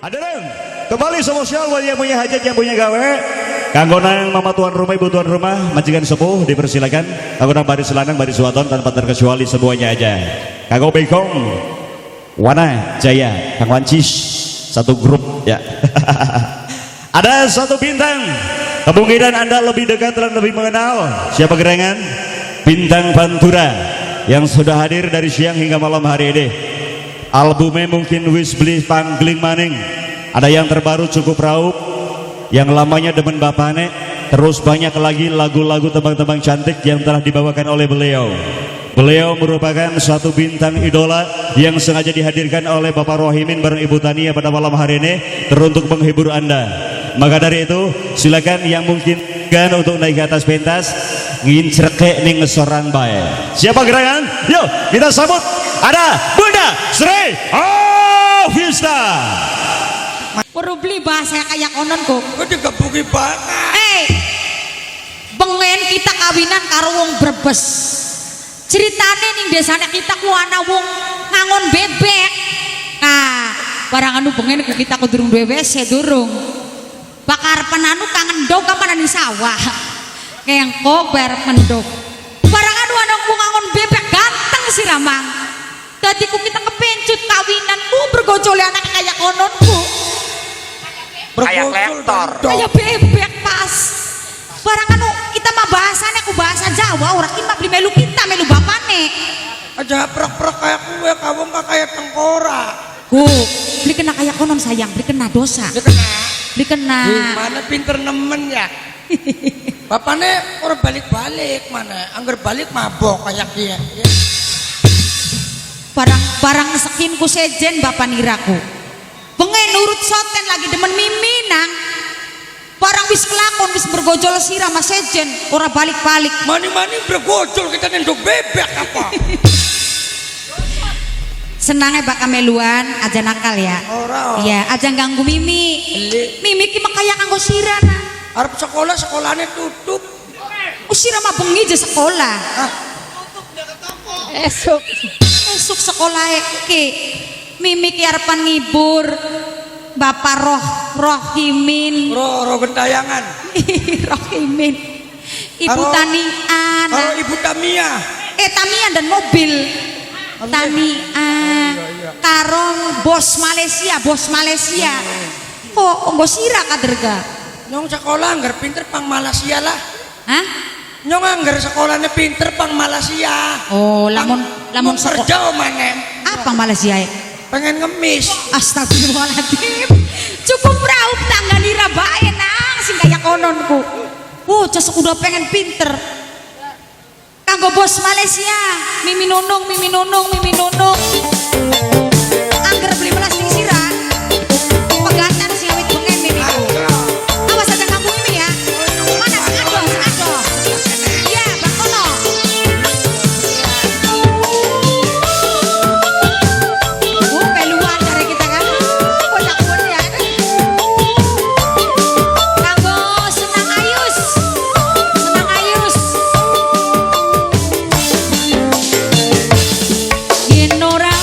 Hadirin, kembali sosial buat yang punya hajat, yang punya gawe. Kanggo nang mama tuan rumah, ibu tuan rumah, majikan sepuh dipersilakan. Kanggo nang baris lanang, baris waton tanpa terkecuali semuanya aja. Kanggo Bekong, Wana Jaya, Kang Wancis, satu grup ya. Ada satu bintang, kemungkinan Anda lebih dekat dan lebih mengenal. Siapa gerangan? Bintang Pantura yang sudah hadir dari siang hingga malam hari ini. Albumnya mungkin wis beli pangling maning. Ada yang terbaru cukup raup, yang lamanya demen bapane, terus banyak lagi lagu-lagu tembang-tembang cantik yang telah dibawakan oleh beliau. Beliau merupakan satu bintang idola yang sengaja dihadirkan oleh Bapak Rohimin bareng Ibu Tania pada malam hari ini teruntuk menghibur Anda. Maka dari itu, silakan yang mungkin kan untuk naik ke atas pentas ngincreke ning ngesoran bae. Siapa gerangan? Yuk, kita sambut ada Bunda Sri Avista. Perlu beli bahasa kayak konon kok. Kok digebuki banget. Eh, bengen kita kawinan karo wong Brebes. Ceritane ning desane kita ku ana wong ngangon bebek. Nah, barang anu bengen ku kita ku durung duwe WC durung. Bakar penanu kangen dog kapan ning sawah. Kengko bar mendog. Barang anu ana wong ngangon bebek ganteng si Ramang. Dadi ku kita kepencut kawinan ku bergojole anak kayak konon ku. Kayak lektor. Kayak bebek pas. Barang anu kita mah bahasane ku bahasa Jawa ora ki mah beli melu kita melu bapane. Aja prek-prek kayak kue, kawung kayak tengkorak. Ku beli kena kayak konon sayang, beli kena dosa. Dia kena. Beli kena. Gimana pinter nemen ya? Bapaknya orang balik-balik mana? Angger balik mabok kayak dia. Ya. Barang barang sekin ku sejen bapak niraku. Pengen nurut soten lagi demen mimi nang. Barang wis kelakon wis bergojol sirah mas sejen ora balik-balik. Mani-mani bergojol kita nendok bebek apa? Senangnya bakal meluan aja nakal ya. Ora. Iya, aja ganggu Mimi. Beli. Mimi ki mah kaya kanggo sirah nah. Arep sekolah sekolahnya tutup. Oh, sirah mah bengi aja sekolah. Ah, Esuk. Esuk sekolah ki. Mimi ki arepan ngibur Bapak Roh Rohimin. Roh roh gentayangan. Rohimin. Ibu Tanian. Karo Ibu Tamia. Eh Tamian dan mobil. Tania. Iya. Karo bos Malaysia, bos Malaysia. Kok nggo sirah kaderga? Nyong sekolah anggar pinter pang Malaysia lah. Hah? Nyong anggar sekolahnya pinter pang Malaysia. Oh, lamun lamun Mau kerja mana? Apa Malaysia ya? Pengen ngemis. Astagfirullahaladzim. Cukup raup tangga nira bae nang sing kaya kononku. Oh, jas udah pengen pinter. Kanggo bos Malaysia, Mimi Nunung, Mimi Nunung, Mimi Nunung. Angger beli belas ning sirah. Pegatan sing awit bengen Mimiku. Awas aja kamu Mimi ya. Mana sing adoh, sing adoh. Iya, Bang Kono. Peluan dari kita kan. Bocah pun ya. Kanggo Senang Ayus. Senang Ayus. Yen ora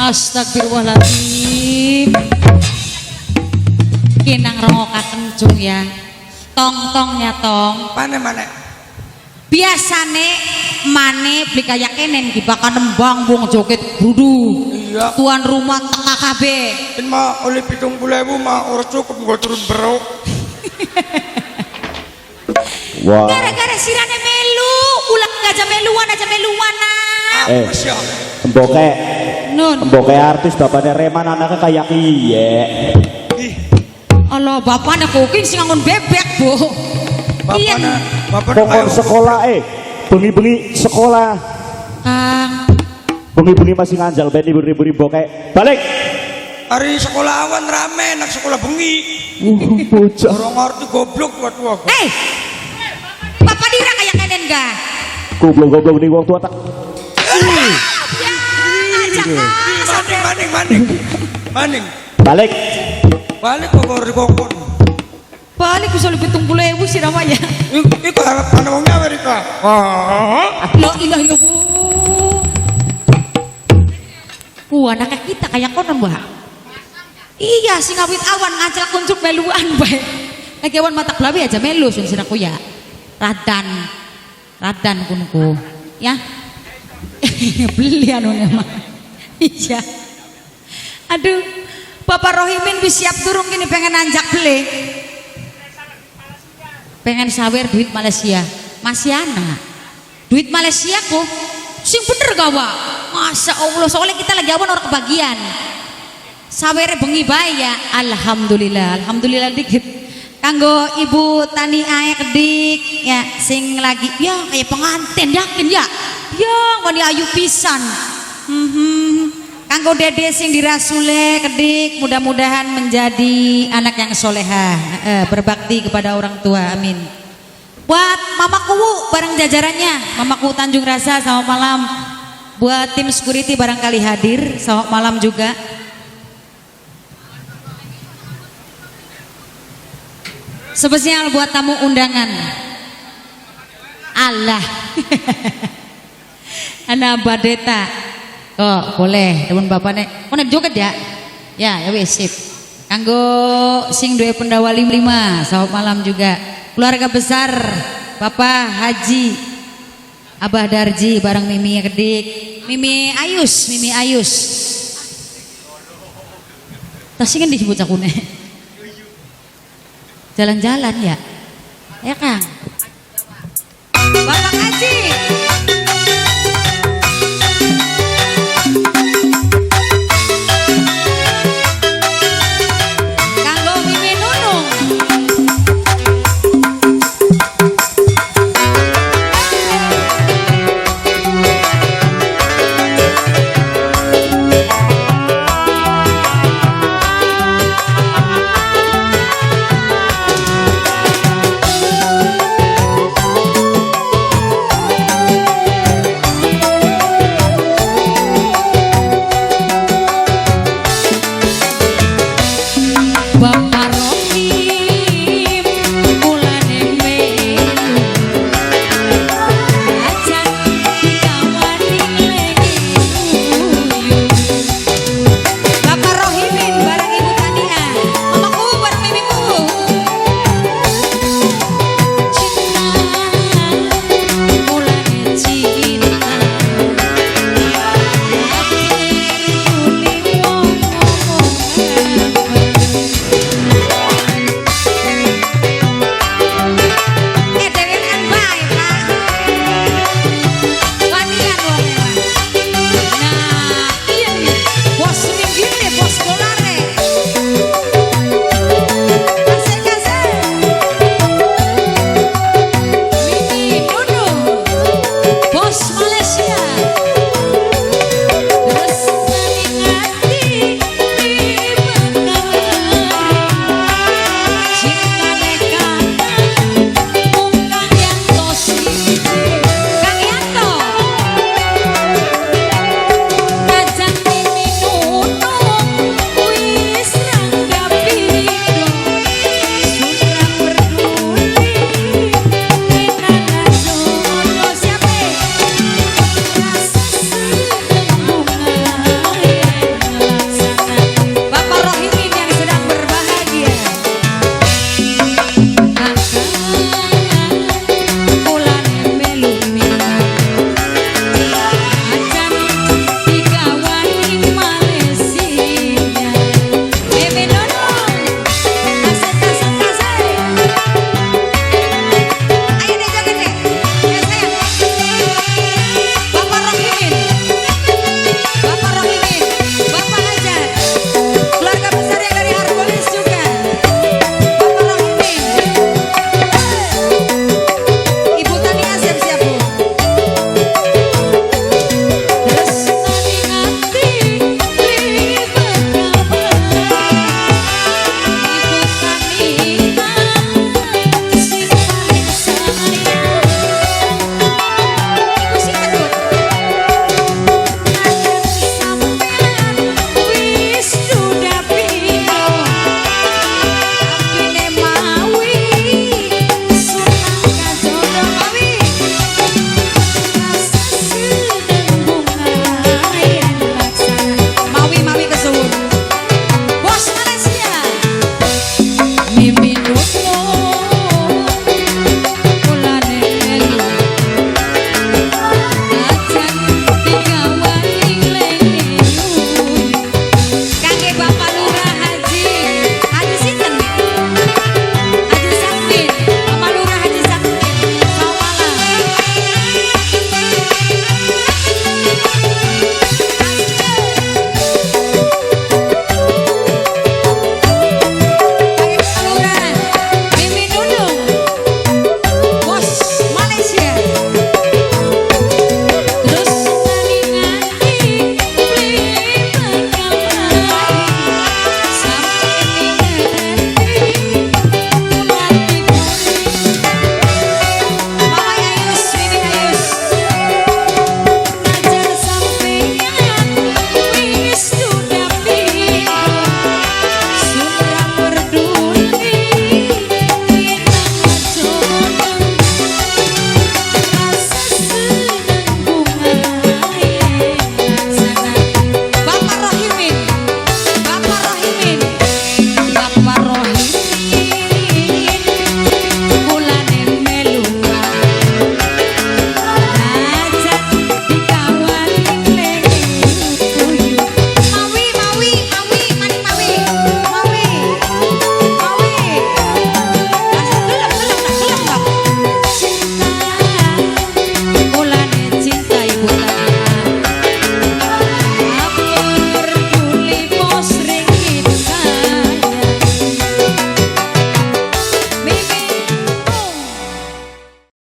Astagfirullahaladzim. Kinang rongokaken cung ya. Tong tong ya tong. Mana mana? Biasane mane beli kaya kenen ki bakal nembang wong joget grudu. Iya. Tuan rumah teka kabeh. Ini mah oleh 70.000 mah ora cukup gua turun berok. Wah. Gara-gara sirane melu, ulang aja meluan aja meluan nah. Eh. Apa sih? Emboke, Nun. emboke artis bapaknya Reman anaknya kayak kiye. Allah bapaknya kokin sing ngangon bebek, Bu. Iya. Bapaknya, bapaknya Pokok kayak sekolah bengi-bengi sekolah, Kang. bengi-bengi masih nganjal ben libur-libur boke. Balik. Hari sekolah awan rame, nak sekolah bengi. Bocah. Orang ngerti goblok buat tua. Hei. Bapak dira kayak kenen ga? Goblok-goblok nih wong tua tak. Ya, ngajak Kang. Maning, maning, maning, maning. Balik. Balik kok baru dikongkon. Balik bisa lebih 70.000 sih namanya. Iku harapan wong Amerika. Ah. La ilaha illallah. Ku anaknya kita kayak konon, Mbak. Iya, sing awit awan ngancel kuncup meluan bae. Lagi awan mata belawi aja melu sun siraku ya. Radan. Radan kunku. Ya. Beli anu mah. Iya. Aduh, Bapak Rohimin wis siap turun gini pengen nanjak beli. Pengen sawer duit Malaysia. Masih anak. Duit Malaysia kok sing bener gak Pak? Masya Allah, soalnya kita lagi awan orang kebagian. Sawere bengi bae ya. Alhamdulillah, alhamdulillah dikit. Kanggo Ibu Tani Ae kedik ya sing lagi ya kayak pengantin yakin ya. Ya wani ayu pisan. Kanggo Dede sing dirasule kedik mudah-mudahan menjadi anak yang soleha, berbakti kepada orang tua. Amin. Buat Mama Kuwu bareng jajarannya, Mama Kuwu Tanjung Rasa selamat malam. Buat tim security barangkali hadir, selamat malam juga. Spesial buat tamu undangan. Allah. Ana Badeta. Kok boleh, temen bapakne. Oh nek joget ya? Ya, ya wis sip. Kanggo sing duwe pendawa 5, selamat malam juga. Keluarga besar Bapak Haji Abah Darji bareng Mimi Kedik, Mimi Ayus, Mimi Ayus. Tas sing endi bocah kune? Jalan-jalan ya. Ya Kang. Bapak Haji.